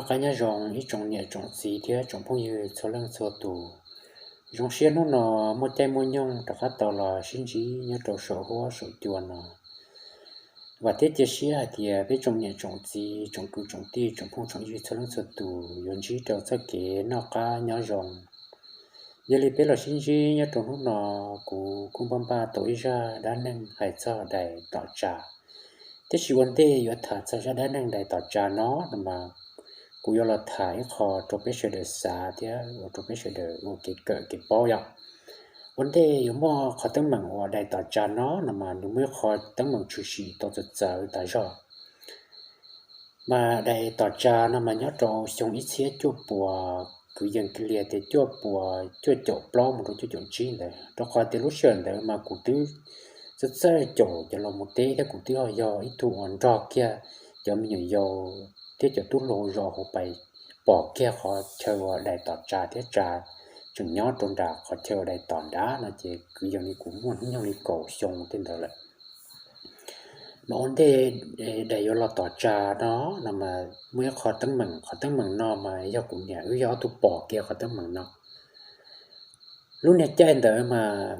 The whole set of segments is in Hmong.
Qab nyob zoo ib tsoom niam tsoom txiv thiab tsoom phooj ywg txhua leej txhua tus. Zoo siab hnub no muaj caij muaj nyoog rov qab tau los sib ntsib nyob rau saum huab saum cua no. Vam thiab cia siab hais tias peb tsoom niam tsoom txiv, tsoom kwv tsoom tij, tsoom phooj tsoom ywg txhua leej txhua tus yuav ntsib rau txoj kev noj qab nyob zoo. Yog li peb los sib ntsib nyob rau hnub no, kuv kuj npaj npaj tau ib zaj dab neeg hais txog dais tom tsa. Tiam sis ua ntej yuav tham txog zaj dab neeg dais tom tsa no no mas, kuv yuav los tham ib qho rau peb sawv daws xav thiab ua rau peb sawv daws ua kev kawm kev paub yom. Ua ntej yuav muaj qhov teeb meem uas dais tom tsa no no mas nws muaj ib qho teeb meem tshwm sim tau txawv txawv tas zog. Mas dais tom tsa no mas nyob rau xyoo ib txhiab cuaj puas, kwv yees kiag li tias cuaj puas cuaj caum plaub mus rau cuaj caum tsib ntawd, rau qhov tias lub sij hawm ntawd mas kuv twb txawj txawj caum cov laus mus teb thiab kuv twb ho yog ib tug uas nrog kiag cov me nyuam yaus thiab cov tub hluas zos hauv pais pom kiag qhov chaw uas dais tom tsa thiab tsa tseem nyob rau nram qhov chaw uas dais tom nrad no ces kwv yees li kuv muaj hnub nyoog li kaum xyoo tej ntawd lawm. Mas ua ntej dais yuav los tom tsa no no mas muaj ib qho teeb meem, qhov teeb meem no mas yog kuv niam wb yog ob tug pom kiag qhov teeb meem no. Lub niag caij ntawd mas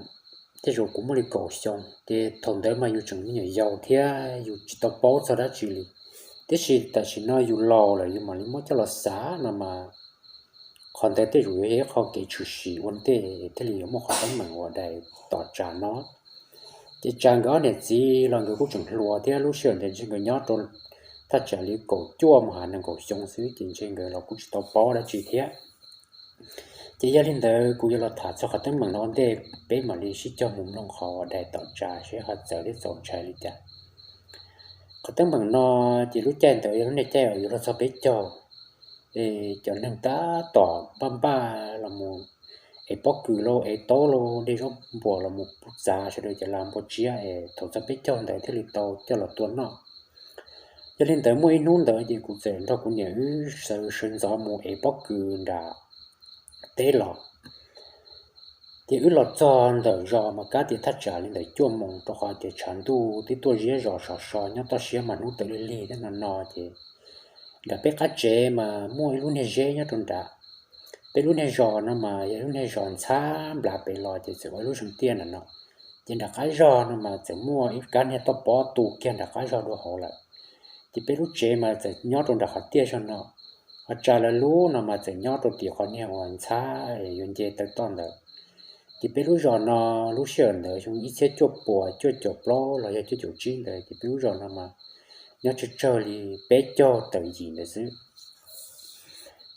tej zaum kuv muaj li kaum xyoo ces thaum ntawd mas yus tseem me nyuam yaus thiab yus tsis tau paub txog dab tsi li. Tiam sis tam sim no yus laus lawm yus mam li muab coj los xav no mas qhov ntawd tej zaum yuav yog ib qho kev tshwm sim ua ntej thiaj li yuav muaj qhov teeb meem uas dais tom tsa no. Ces tsa nkawd ob niam txiv los nkawd kuj tseem hluas thiab lub sij hawm ntawd ntshe nkawd nyob rau thaj tsam li kaum cuaj mus ha nees nkaum xyoo xwb ces ntshe nkawd los kuj tsis tau paub dab tsi thiab. Ces yog li ntawd kuv yuav los tham txog qhov teeb meem no ua ntej peb mam li sib cog mus mloog qhov dais tom tsa seb ho txawv thiab txaus ntshai li cas. Qhov teeb meem no ces lub caij ntawd yog lub niag caij uas yuav luag txog peb caug, es cov neeg tab tom npaj npaj los mus ev pob kws lauj, ev taub lauj, dej zaub npuas los mus pub txav sawv daws cov lag npua tsiab es thaum txog peb caug ntawd thiaj li tau coj los tua noj. Yog li ntawd muaj ib hnub ntawd ces kuv txawm nrog kuv niam wb sawv sawv ntxov mus ev pob kws nram teb los. Ces wb los txog ntawm zos mas kab tias thaj tsam li ntawm cuaj moos rau qhov tias tshav ntuj twb tuaj ziab zos sov so nyob toj siab mas hnub tawm lig lig thiab no no ces nram peb qab tsev mas muaj ib lub niag zeb nyob rau nrad. Peb lub niag zos no mas yog lub niag zos ntxhab nplas pem los ces txawm ua ib lub zeeg tiaj nram no. Ces nram qab zog no mas txawm muaj ib kab niag toj pob tu kiag nram qab zog dua hauv lawm. Ces peb lub tsev mas txawm nyob rau nram qhov tiaj zog no, ho tsa lawv lub no mas txawm nyob rau tim qhov niag uas ntxhab yuav nce taw toj ntawd. Ces peb lub zos no lub sij hawm ntawd xyoo ib txhiab cuaj puas cuaj caum plaub los yog cuaj caum tsib ntawd ces peb lub zos no mas nyob tsawg tsawg li peb caug tawm yim ntawd xwb.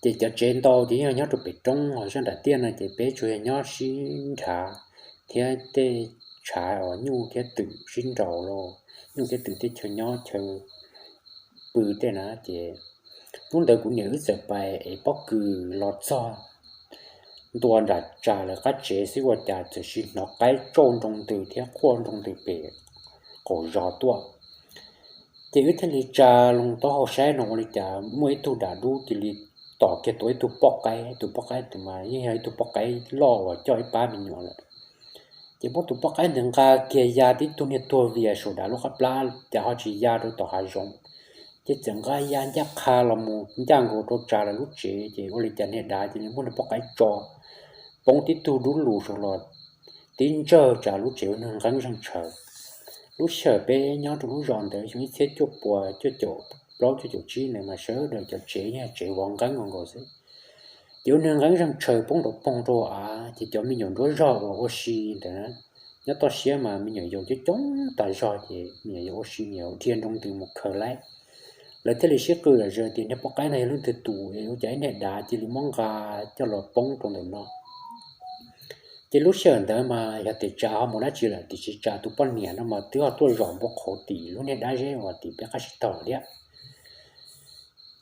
Ces cov tsev ntau ces yeej nyob rau pem roob, ho zaj nram tiaj no ces peb tsuas yog nyob sib nrhav thiab tej tshav uas nyuj thiab twm sib nraus los, nyuj thiab twm tej chaw nyob chaw pw tej na. Ces hnub ntawd kuv niam wb txawm pais ev pob kws los txog ntua nram tsa lawv qab tsev xwb ua cas txawm sis hnov qaib tsauj nroo ntws thiab quaj nroo ntws pem qaum zos tuaj. Ces wb thiaj li tsa loo taub hau saib no ua li cas muaj ib tug dav dub cia li tom kiag tau ib tug poj qaib, tus poj qaib ntawd mas yeej yog ib tug poj qaib loj uas coj ib pab me nyuam lawm. Ces muab tus poj qaib ntawd nqa kiag ya tib tug niag tuag vias saum dav lub qab plab cas ho tsis ya rau tom hav zoov, ces txawm nqa ya ncaj qha los mus ncaj nkaus rau tsa lawv lub tsev. Ces ua li cas niag dav cia li muab niag poj qaib tso poob tib tug dub lus saud los tib ntsawg tsa lub tsev ua neeg nqeeb zeeg tshaws. Lub sij hawm peb nyob rau lub zos ntawd xyoo ib txhiab cuaj puas cuaj caum plaub cuaj caum tsib ntawd mas sawv daws cov tsev yeej tsev vov nqeeb nkaus xwb. Ces ua neeg nqeeb zeeg tshaws poob rau poog rau av, ces cov me nyuam nruab zog uas ua si ntawd nyob toj siab mas me nyuam yaus coob coob tas zog, ces me nyuam yaus ua si me nyuam yaus dhia nroo ntws mus khaws laib. Lawv thiaj li sib qw zom zaws tias niag poj qaib no yog leej twg tus es ua cas ib niag dav cia li muab nqa coj los poob rau ntawm no. Ces lub sij hawm ntawd mas yog tias tsa ho mus dab tsi lawm tiam sis tsa tus poj niam no mas twb ho tuaj zom npua qhauv tim lub niag dab zeb uas tim peb qab sib taug thiab.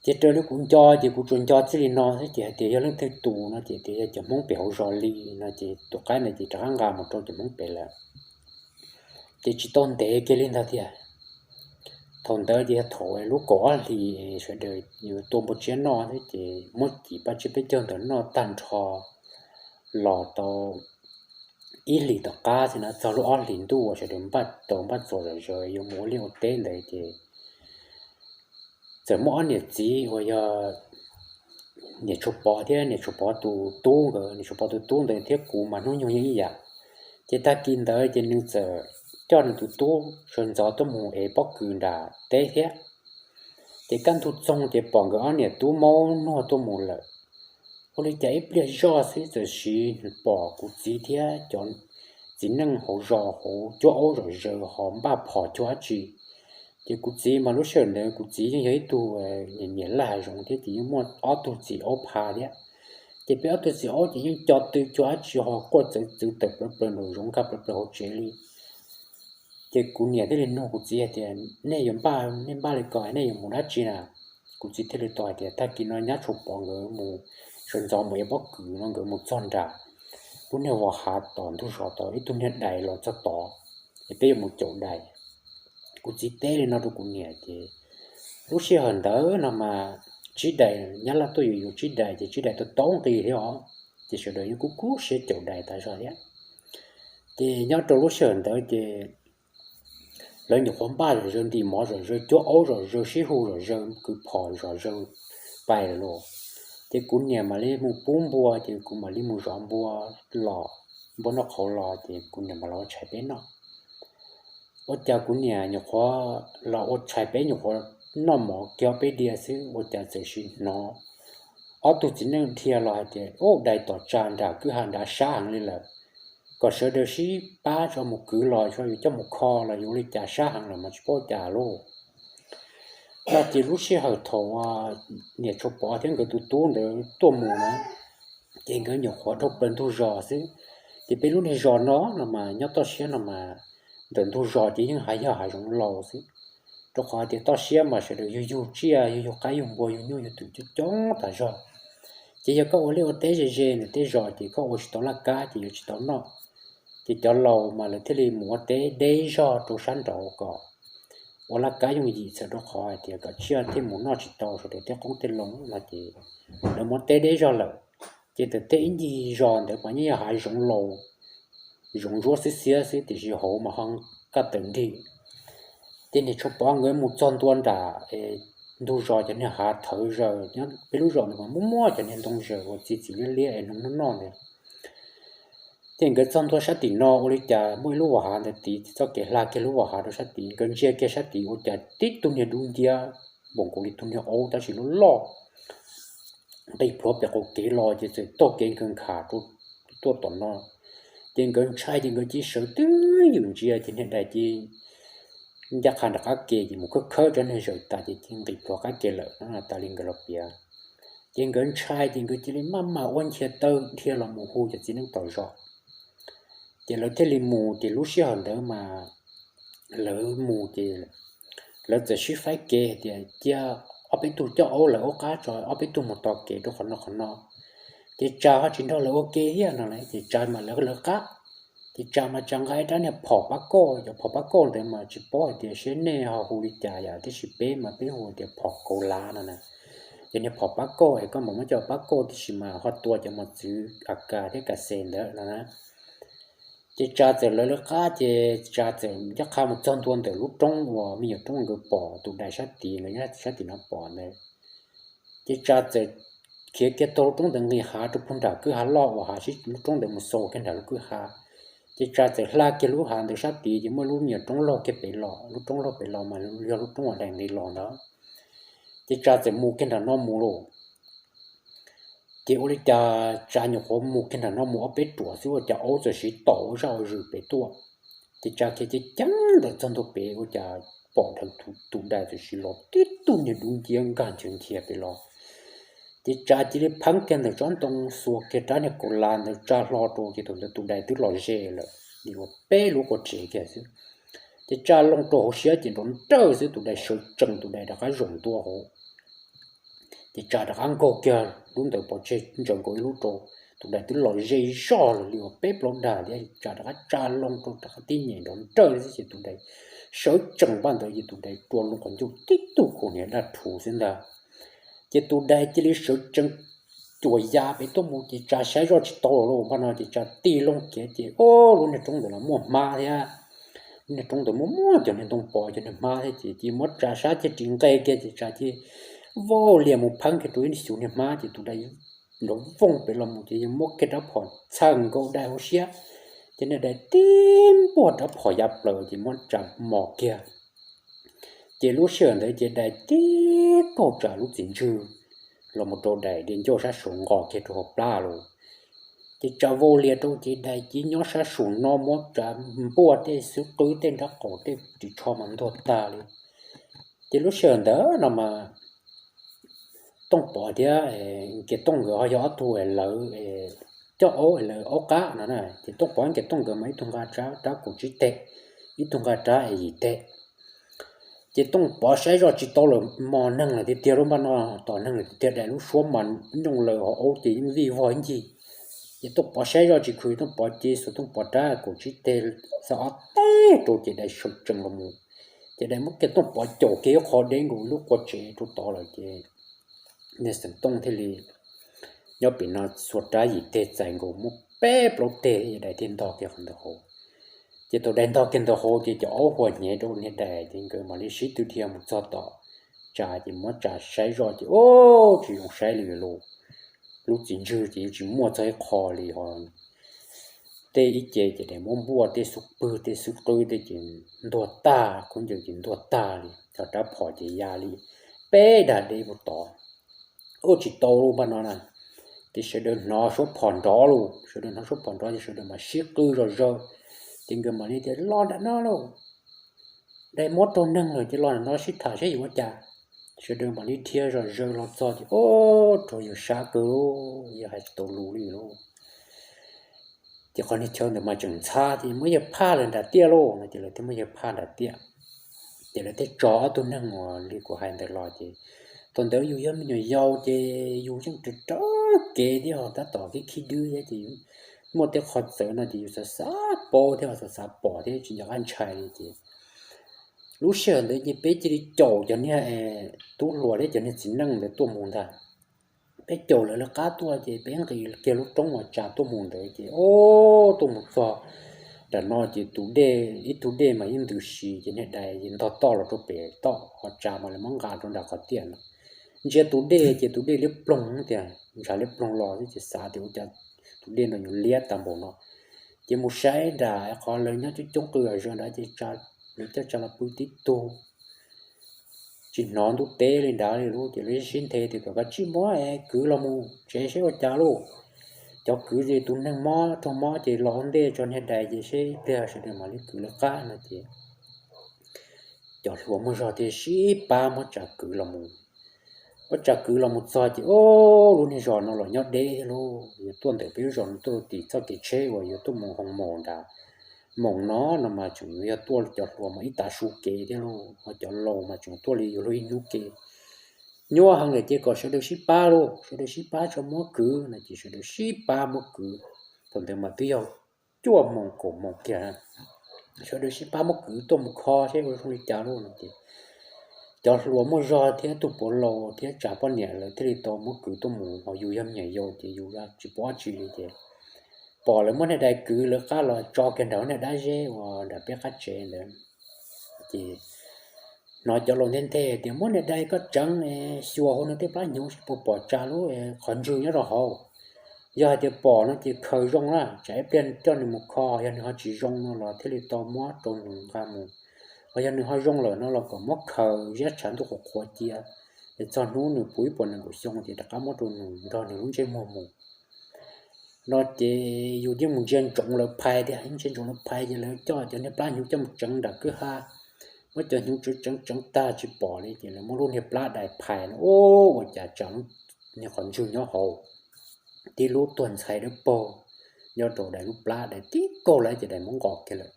Ces raws li kuv nco ces kuv tsuas nco txij li no xwb, ces hais tias yog leej twg tus no ces tias yog cov Hmoob pem hauv zos li no, ces tus qaib ntawd ces rov qab nqa mus rau cov Hmoob pem lawm. Ces tsis tau ntev kiag li ntag tiag, thaum ntawd ces yog thaum lub kaum ob hlis sawv daws yuav tua npua tsiab noj thiab, ces muab cim paj tsiab peb caug ntawd noj tag nrho los tau ib hlis tom qab xwb na, txog lub ob hlis ntuj uas sawv daws npaj tau npaj txuas zom zaws yuav mus ua liaj ua teb ntawd ces txawm muaj ob niam txiv uas yog niam Tshuas Pov thiab niam Tshuas Pov tus tub nkawd, niam Tshuas Pov tus tub ntawd thiab kuv mas hnub nyoog yeej ib yam. Ces tag kis ntawd ces nws txawm coj nws tus tub sawv ntxov tuaj mus ev pob kws nram teb thiab. Ces kaj ntug txoog ces pom nkawd ob niam tub maub nuag tuaj mus lawm. Ua li cas ib pliag zoj xwb txawm sis pom kuv txiv thiab cov txiv neej hauv zos hauv cuab aub zom zaws ho npaj phom cuag dab tsi. Ces kuv txiv mas lub sij hawm ntawd kuv txiv yeej yog ib tug nyiam nyiam laj hav zoov thiab ces yeej muaj ob tug txiv aub pha thiab. Ces peb ob tug txiv aub ces yeej co tw cuag dab tsi ho quaj txawv txwv tawm plawv plaws nraum zoov nkag plawv plaws hauv tsev li. Ces kuv niam thiaj li nug kuv txiv hais tias, nej yuav npaj, nej npaj li ko nej yuav mus dab tsi na? Kuv txiv thiaj li tau hais tias, tag kis no nyab Tshuas Pov nkawd mus sawv ntxov mus ev pob kws no, nkawd mus txog nram lub niag vos hav tom ntug zos tod ib tug niag dais los txog tod, es peb yuav mus caum dais. Kuv txiv teb li no rau kuv niam ces lub sij hawm ntawd no mas tsib dais, nyab laj tuaj yuav yuav tsib dais ces tsib dais tau tau nqi thiab os, ces sawv daws yeej kub kub siab caum dais tas zog thiab. Ces nyob rau lub sij hawm ntawd ces lawv nyuam qhuav npaj zom zaws ntim mov zom zaws cuab aub zom zaws sib hu zom zaws kwv phom zom zaws pais lawm lauj. Ces kuv niam mam li mus pub npua ces kuv mam li mus zov npua los, npua noj qhauv los ces kuv niam mam los ua tshais peb noj. Ua cas kuv niam nyuam qhuav los ua tshais peb nyuam qhuav noj mov kiag ob peb diav xwb ua cas txawm sis hnov ob tug txiv neej dhia los hais tias, ub, dais tom tsa nram kwj ha nrad sab heev li lawm, kom sawv daws sib pab tso mus kwv los tso, yuav coj mus kho los yuav ua li cas sab heev lawm mas tsis paub cas lauj. No ces lub sij hawm thaum niam Tshuas Pov thiab nkawd tus tub ntawd tuaj mus na, ces nkawd nyuam qhuav dhau plaws ntug zos xwb. Ces peb lub niag zos no no mas nyob toj siab no mas ntawm ntug zos ces yeej hais yog hav zoov laus xwb, rau qhov tias toj siab mas sawv daws yug yug tsiaj, yug yug qaib yug npua, yug nyuj yug twm coob coob tas zog. Ces yog koj ua liaj ua teb ze ze ntawm tej zos ces koj ua tsis tau laj kab ces yuav tsis tau noj. Ces cov laus mas lawv thiaj li mus ua teb deb zog rau sab nraud kom ua laj kab yooj yim, txawm rau qhov hais tias kom tsiaj thiaj mus noj tsis tau sawv daws tej qoob tej loo no ces lawv mus ua teb deb zog lawm. Ces ntawm tej ib ncig zos ntawd mas yeej yog hav zoov laus, zoov ntsuab xiab xiab xwb tiam sis hauv mas ho kaj tawm nrig. Ces niam Tshuas Pov nkawd mus txog ntua nram ntug zos cov niag hav thawv zaws, peb lub zos ntawd mas muaj muaj cov niag ntoo zaws uas txi txiv liab liab es hnoos noj noj ntawd. Ces nkawd txog ntua sab tim no ua li cas muaj ib lub vos hav ntawd tid, txoj kev hla kiag lub vos hav rau sab tid, nkawd ntsia kiag sab tid ua cas tib tug niag dub nciab npaum nkaus li tug niag aub tab sis loj loj nqis plhuav pem qaum kev los ces txawm taug kev nkawd nkham rau tuaj tom no. Ces nkawd ntshai ces nkawd cia li sawv twj ywm ntsia ces niag dais cia li ncaj qha nram qab ke ces mus khawb khawb cov niag zaws tas ces cia li nqis plhuav qab ke lawm no tas li nkawd los piav. Ces nkawd ntshai ces nkawd cia li maj mam ua nchias taw dhia los mus hu cov txiv neej tom zos. Ces lawv thiaj li mus ces lub sij hawm ntawd mas lawv mus ces lawv txawm sib faib kev hais tias cia ob peb tug coj aub lawv aub qab tso, ob peb tug mus tos kev rau qhov no qhov no. Ces Tsa ho tsis nrog lawv ua ke thiab no ces Tsa mas lawv lawv qab. Ces Tsa mas Tsa nqa ib rab niag phom pab kauj, cov phom pab kauj ntawd mas tsis paub hais tias seb nej ho hu li cas yom, tiam sis peb mas peb hu tias phom kaus lav no na. Ces niag phom pab kauj es koj mam muab coj pab kauj tiam sis mas ho tua cov mos txwv A K thiab K C ntawd no na. Ces Tsa txawm lawv lawv qab ces Tsa txawm ncaj qha mus txog ntua ntawm lub roob uas me nyuam roob nkawd pom tus dais sab tid, nkawd nyob sab tim no pom ntawd. Ces Tsa txawm khiav kiag taug lub roob ntawd nqis hav rau puag nram kwj ha loj uas hav sib lub roob ntawd mus xaus kiag nram lub kwj ha. Ces Tsa txawm hla kiag lub hav ntawd sab tid ces muaj lub me nyuam roob laug kiag pem los, lub roob laug pem los mas yog lub roob uas dais nqis los ntawd. Ces Tsa txawm mus kiag nram no mus lauj. Ces ua li cas Tsa nyuam qhuav mus kiag nram no mus ob peb ruam xwb ua cas aub txawm siv tom ua zaj ua zws pem tuaj. Ces Tsa khiav ceev ceev ntawm txog ntua pem ua cas pom dheev tus dais txawm siv los tib tug niag dub nciab nkag nchiav nchiav pem los. Ces Tsa cia li pheeb kiag ntawm tsob ntoo xuas kiag rab niag kaus lav ntawd tsa hlo rau ces thaum ntawd tus dais twb los ze lawm, nim ua peb lub qua tsev kiag xwb. Ces Tsa loo rau hauv siab ces nrov nrawj xwb tus dais sawv tsees tus dais rov qab zaum ntua hauv. Ces Tsa rov qab nkaug kiag lub ntawd pov tseg ntsaws nkaus ib lub rau, tus dais twb los ze zog lawm li uas peb plaub dag thiab. Tsa rov qab tsa loo rau rov qab tib nyem nrov nrawj xwb ces tus dais sawv tsees npaum ntawd ces tus dais rua loo qhov ncauj tib tug kaus hniav daj rhuv xwb ntag. Ces tus dais cia li sawv tsees cuam ya pem tuaj mus ces Tsa saib zoj tsis tau lawm lauj, npaum no ces Tsa tig loo kiag ces o, lub niag roob ntawd los muaj hmab thiab. Lub niag roob ntawd muaj muaj cov niag ntoo pos cov niag hmab thiab ces cia li muab Tsa sab ceg ris nqe kiag ces Tsa cia li vau lias mus pheeb kiag rau ib xyuv niag hmab ces tus dais nrov vooj pem los mus ces yawg muab kiag rab phom txhawm nkaus dais hauv siab, ces niag dais tib npuaj rab phom ya plaws ces muab tsa mos kiag. Ces lub sij hawm ntawd ces dais tib kaug tsa lub txiv ntswg los mus rau dais di ncauj sab saud nqos kiag rau hauv plab lawm. Ces tsa vau lias rau ces dais cia nyob sab saum no muab tsa npuaj tej xwb qwb tej nrab qaum tej ris tsho mas ntuag tag li. Ces lub sij hawm ntawd no mas Tooj Pov thiab Nkias Tooj nkawd ho yog ob tug lawv coj aub lawv aub qab no na. Ces Tooj Pov Nkias Tooj nkawd mas ib tug nqa rab kaum tsib teg, ib tug nqa rab yim teg. Ces Tooj Pov saib zoj tsis tau lawm, mos neeg lawm tiag tiag lub npaj no, tom neeg lawm tiag tiag, dais lub suab mas nyooj laws hauv aub ces yeej vij vog ib ncig. Ces Tooj Pov saib zoj tsis khwv, Tooj Pov cia xuas Tooj Pov rab kaum tsib teg xa ob teg rau ces dais sawv tsees los mus. Ces dais muab kiag Tooj Pov caum kiag ib qho deb nkaus lub qua tsev rau tod lawm ces niag Xeem Tooj thiaj li nyob pem no xuas rab yim teg txais nkaus muab peb plaub teg dais thiaj ntog kiag qhov ntawd hauv. Ces thaum dais ntog kiag ntawd hauv ces cov aub huas hnyev rau niag dais ces nkawd mam li sib tw dhia mus txog tom tsa ces muab tsa saib zoj ces ub tsis zoo saib li lauj. Lub txiv ntswg ces yuav tsis muaj txog ib qho li ho. Tej ib ce ces dais muab npuaj tej xub pwg tej xub qwb tej ces ntuag tag, khaub ncaws ces ntuag tag li, cov rab phom ces ya li peb dag deb puag tod. Ua tsis tau lub npaj no na, ces sawv daws hnov suab phom nrov lauj, sawv daws hnov suab phom nrov ces sawv daws mam sib qw zom zaws. Ces nkawd mam li tias los nram no lauj, dais muab raug neeg lawm ces los nram no sib tham saib yuav ua cas. Sawv daws mam li dhia zom zaws los txog ces ub rau yawg sab kawg lauj, yawg hais tsis tau lus li lauj. Ces qhov niag chaw ntawd mas tseem ntxhab ces muab yawg phaj lawm nram tiaj lauj no ces lawv thiaj muab yawg phaj nram tiaj. Ces lawv thiaj tso ob tug neeg uas li kuv hais ntawd los ces thaum ntawd yus yog me nyuam yaus ces yus yeej raws raws kev thiab ho tab tom khib khib dwb thiab ces yus muaj tej qhov txawv no ces yus xav xav paub thiab ho xav xav pom thiab tsis nco qab ntshai li ces lub sij hawm ntawd ces peb cia li caum cov niag tub hluas thiab cov niag txiv neej ntawd tuaj mus ntag. Peb caum lawv lawv qab tuaj ces peb nqis kiag lub roob uas tsa tuaj mus ntawd ces o, tuaj mus txog nram no ces tus dej ib tug dej mas yeej ntws si ces niag dais ntog toj los rau pem toj ho tsa mas lawv muab nqa rau nram qhov tiaj no. Ntsia tus dej ces tus dej liab ploog tias ntshav liab ploog los xwb ces xav tias ua cas tus dej no yuav liab tag npaum no. Ces mus saib nram qhov lawv nyob coob coob qw zom zaws nrad ces lawv coj tsa los pw tib tug tsis hnov ntuj teb li nrad li lauj. Ces lawv sib nthe tias kom kav tsij muab kwv los mus tsev saib ua cas lauj. Cov kwv ces tus neeg mob raug mob ces los ua ntej tso niag dais ces seb ib pliag sawv daws mam li kwv lawv qab no ces cov hluas muaj zog thiaj sib pab muab tsa kwv los mus. Muab tsa kwv los mus txog ces o, lub niag zos no los nyob deb thiab lauj, yuav tuaj ntawm peb lub zos no tuaj rau tim txoj kev tsheb uas yuav tuaj mus Hoo Maum nrad. Moos no no mas tseem yog tuaj cov hluas mas ib tav su kev thiab lauj, ho cov laus mas tseem tuaj li yuav luag ib hnub kev. Nyuaj heev lawm ces kom sawv daws sib pab lauj, sawv daws sib pab tso muab kwv no ces sawv daws sib pab muab kwv. Thaum ntawd mas twb yog cuaj moos kaum moos kiag, sawv daws sib pab muab kwv tuaj mus kho seb ua zoo li cas lauj no ces cov hluas muaj zog thiab tus puav laus thiab tsav poj niam lawv thiaj li tau muab kwv tuaj mus, ho yus yog me nyuam yaus ces yus tsis paub dab tsi li ces pom lawv muab niag dais kwv lawv qab los tso kiag nram niag dab zeb uas nram peb qab tsev ntawd. Ces hnov cov laus nthe nthe tias muab niag dais koj tseev xyuas hauv nws tej plab hnyuv seb puas pom tsa lub qhov ntswg nyob rau hauv. Yog hais tias pom no ces khaws zoo na, tsam ib pliag coj nws mus kho, yog nws ho tsis zoo no los thiaj li tau muab rau nws nqa mus. Ho yog nws ho zoo lawm no los kom muab khaws ziab tshav ntuj qhuav qhuav cia, es txog hnub nws puv ib puas nees nkaum xyoo ces rov qab muab rau nws nrog nws lub ntsej muag mus. No ces yus yeej mus ntsia ntsoov lawv phais tias, ntsia ntsoov lawv phais ces lawv coj cov niag plab hnyuv coj mus tseev nram kwj ha, muab cov hnyuv tseev tseev tseev tag tsis pom li ces lawv muab lub niag plab dais phais no, ua cas tsam niag qhov ntswg nyob hauv. Tib lub tuag ntxhais dawb paug nyob rau dais lub plab, dais tib kaug lawm ces dais muab nqos kiag lawm.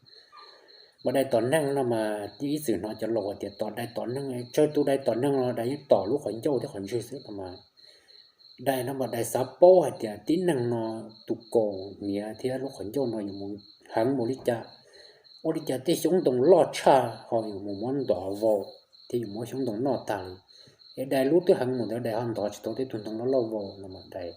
Mas dais tom neeg no mas ib txwm hnov cov laus hais tias tom dais tom neeg, tsawg tus dais tom neeg los dais yeej tom lub qhov ncauj thiab qhov ntswg xwb no mas. Dais no mas dais xav paub hais tias tib neeg no tus kaus hniav thiab lub qhov ncauj no yuav mus heev npaum li cas, ua li cas tej xyoob ntoo loj tshaj ho yuav mus muab ntov vau thiab yuav muab xyoob ntoo noj tag li. Es dais lub twb heev mus ntawd dais ho ntov tsis tau tej tug ntoo loj loj vau no mas dais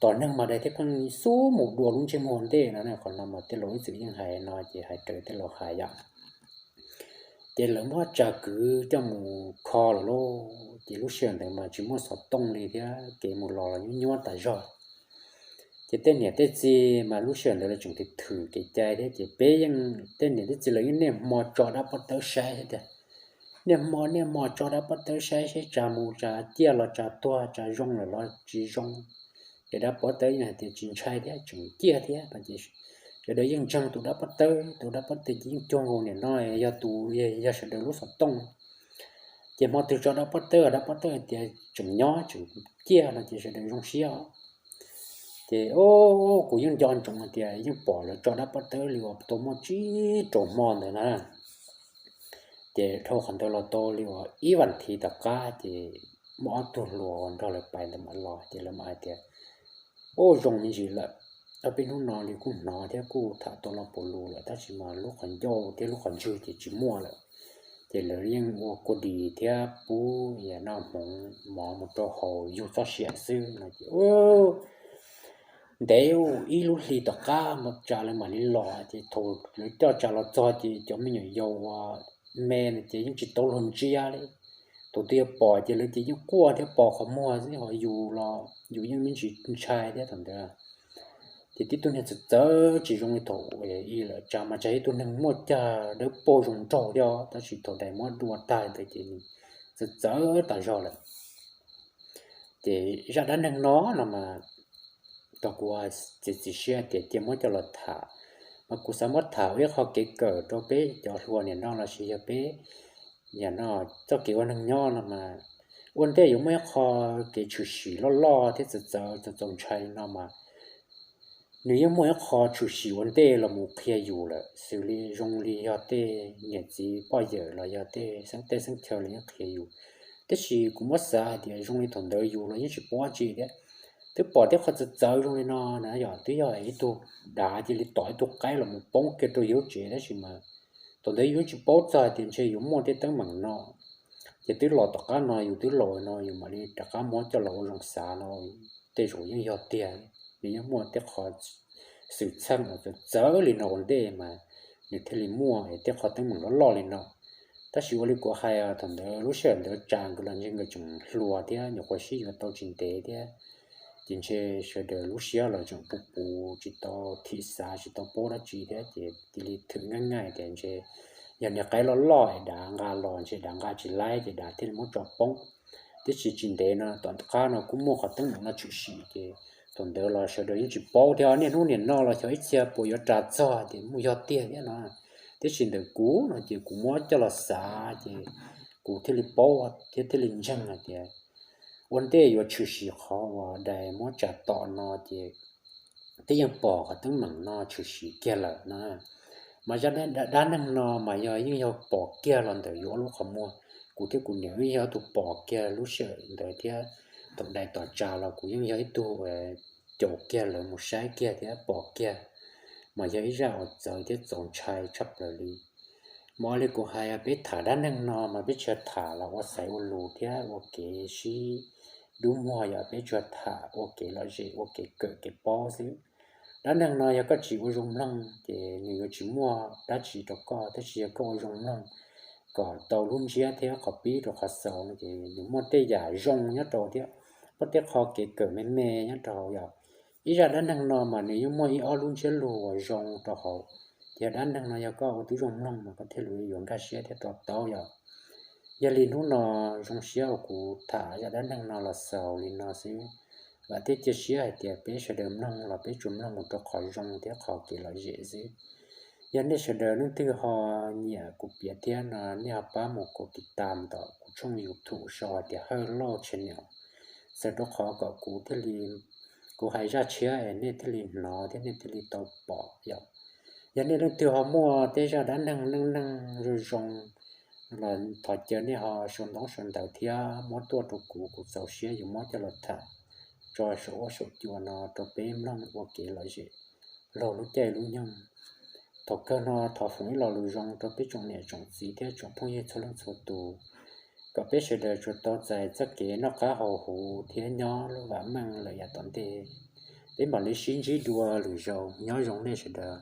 tom neeg mas dais thiaj pheej xub mus dua lub ntsej muag ntej no. Qhov no mas tej laus ib txwm yeej hais no ces hais raws tej laus hais yom. Ces lawv muab tsa kwv coj mus kho lawm lauj. Ces lub sij hawm ntawd mas tsis muaj xov tooj li thiab, kev mus los los nyuab nyuab tas zog. Ces tej niam tej txiv mas lub sij hawm ntawd lawv tseem thwm thwm kev cai thiab, ces peb yeej, tej niam tej txiv lawv yeej niaj hmo tso dab pob tawb saib thiab tias, niaj hmo niaj hmo tso dab pob tawb saib seb tsa mus tsa ciaj los tsa tuag, tsa zoo lawm los tsis zoo. Ces dab pob tawb yeej hais tias tsis ntshai thiab, tseem ciaj thiab no ces sawv daws yeej ntseeg tus dab pob tawb. Tus dab pob tawb ces yeej cuag nkaus niam no, yog tus, yog sawv daws lub xov tooj. Ces hmo twg tso dab pob tawb, dab pob tawb hais tias tseem nyob tseem ciaj no ces sawv daws zoo siab os. Ces o, kuv yeej nco ntsoov hais tias yeej pom lawv tso dab pob tawb li uas tau muaj tsib rau hmo ntawd na. Ces dhau qhov ntawd los tau li uas ib vas thiv tom qab ces muaj ob tug hluas uas nrog lawv pais ntawd mam los, ces lawv mam hais tias, ub, zoo me ntsis lawm, ob peb hnub no li kuj hnov thiab kuj tham tau lo puav lus lawm, tab sis mas lub qhov ncauj thiab lub qhov ntswg ces tsis muaj lawm. Ces lawv yeej ua kua dis thiab pub yam noj hmoov mov mus rau haus yug txoj sia xwb no ces ntev ib lub hlis tom qab mas tsa lawv mam li los, ces thaum lawv coj tsa los txog ces cov me nyuam yaus uas me no ces yeej tsis tau luag ntsia li. Thaum twg yog pom ces lawv ces yeej quaj thiab pos qhov muag xwb, ho yus los yus yeej me ntsis ntshai thiab thaum ntawd. Ces tib tug niag txawv txawv tsis zoo li thaum ub lawm, tsa mas tsa ib tug neeg muaj cag dawb paug zoo nraug thiab, tab sis thaum dais muab dua tag ntawd ces nws txawv txawv tas zog lawm. Ces zaj dab neeg no no mas, tau kuv txiav txim siab tias cia muab coj los tham, mas kuv xav muab tham ua ib qho kev kawm rau peb cov hluas niam no lossis yog peb yam no txoj kev ua neeg nyob no mas, ua ntej yuav muaj ib qho kev tshwm sim loj loj thiab txawv txawv txaus ntshai no mas, nws yeej muaj ib qho tshwm sim ua ntej los mus qhia yus lawm, xws li zoo li yog tej niam txiv poj yawm los yog tej xeeb teb xeeb chaw los yeej qhia yus. Tab sis kuv muab xav hais tias zoo li thaum ntawd yus los yeej tsis paub dab tsi thiab, twb pom tej qho txawv txawv zoo li no na, yog twb yog ib tug dav cia li tom ib tug qaib los mus poob kiag rau yus lub tsev, tab sis mas thaum ntawd yus yeej tsis paub txog hais tias ntshe yuav muaj tej teeb meem no. Ces twb los tom qab no, yus twb laus no yus mam li rov qab muab coj los ua zoo xav no, tej zaum yeej yog tiag, nws yeej muaj tej qho xwm txheej uas txawv txawv li no ua ntej mas nws thiaj li muaj tej qho teeb meem loj loj li no. Tab sis ua li kuv hais, thaum ntawd lub sij hawm ntawd tsa nkawd los ntshe nkawd tseem hluas thiab nyuam qhuav sib yuav tau tsis ntev thiab, ces ntshe sawv daws lub siab los tseem puv puv tsis tau thim xav tsis tau paub dab tsi thiab, ces cia li thwm nqaij nqaij tias ntshe yog niag qaib loj loj es dav nqa los ntshe dav nqa tsis laib ces dav thiaj li muab tso poob. Tiam sis tsis ntev no tom qab no kuj muaj qhov teeb meem no tshwm sim, ces thaum ntawd los sawv daws yeej tsis paub thiab, niaj hnub niam no los xyov ib txhia puas yuav ras txog tias muaj yog tiag thiab no. Tiam sis ntawm kuv no ces kuv muab coj los xav ces kuv thiaj li paub thiab thiaj li ntseeg hais tias ua ntej yuav tshwm sim qhov uas dais muab tsa tom no ces twb yeej pom qhov teeb meem no tshwm sim kiag lawm na. Mas zaj dab neeg no mas yog yeej yog pom kiag los ntawm yus ob lub qhov muag. Kuv thiab kuv niam yeej yog tus pom kiag lub sij hawm ntawd thiab, thaum dais tom tsa los kuv yeej yog ib tug caum kiag lawv mus saib kiag thiab pom kiag. Mas yog ib zaj uas txawv thiab txaus ntshai tshaj plaws li. Mas ua li kuv hais, peb tham dab neeg no mas peb tsis tham los ua xaiv ua lus thiab ua kev sib dub muag, yog peb tsuas tham ua kev lom zem ua kev kawm kev paub xwb. Dab neeg no yog koj tsis ua zoo mloog ces nws yuav tsis muaj dab tsi rau koj, tab sis yog koj ua zoo mloog kom tau lub ntsiab thiab qhov pib rau qhov xaus no ces nws muaj tej yam zoo nyob rau thiab, muaj tej qho kev kawm me me nyob rau hauv yom. Ib zaj dab neeg no mas nws yeej muaj ib ob lub ntsiab lus uas zoo rau hauv, ces dab neeg no yog koj ua tib zoo mloog mas koj thiaj li yuav nkag siab thiab to taub yom. Yog li hnub no zoo siab uas kuv tham zaj dab neeg no los xaus li no xwb. Vam thiab cia siab hais tias peb sawv daws mloog los peb tsuas mloog mus rau qhov zoo thiab qhov kev lom zem xwb. Yog nej sawv daws leej twg ho nyiam kuv piav thiab no nej ho pab mus kaum tiv tam tom kuv tshooj YouTube sau hais tias Hawj Lauj Channel. Txawm rau qhov kom kuv thiaj li, kuv hais zaj tshiab es nej thiaj li hnov thiab nej thiaj li tau pom yom. Yog nej leej twg ho muaj tej zaj dab neeg neej neeg zoo zoo los thov caw nej ho sau ntoo sau ntawv thiab muab tuaj rau kuv, kuv txaus siab yuav muab coj los tham tso saum huab saum cua no rau peb mloog ua kev lom zem laug lub caij lub nyoog. Thaum kawg no thov foom ib lo lus zoo rau peb tsoom niam tsoom txiv thiab tsoom phooj ywg txhua leej txhua tus, kom peb sawv daws tsuas tau txais txoj kev noj qab haus huv thiab nyob lub vam meej lawm yav tom ntej. Peb mam li sib ntsib dua lwm zaus, nyob zoo nej sawv daws.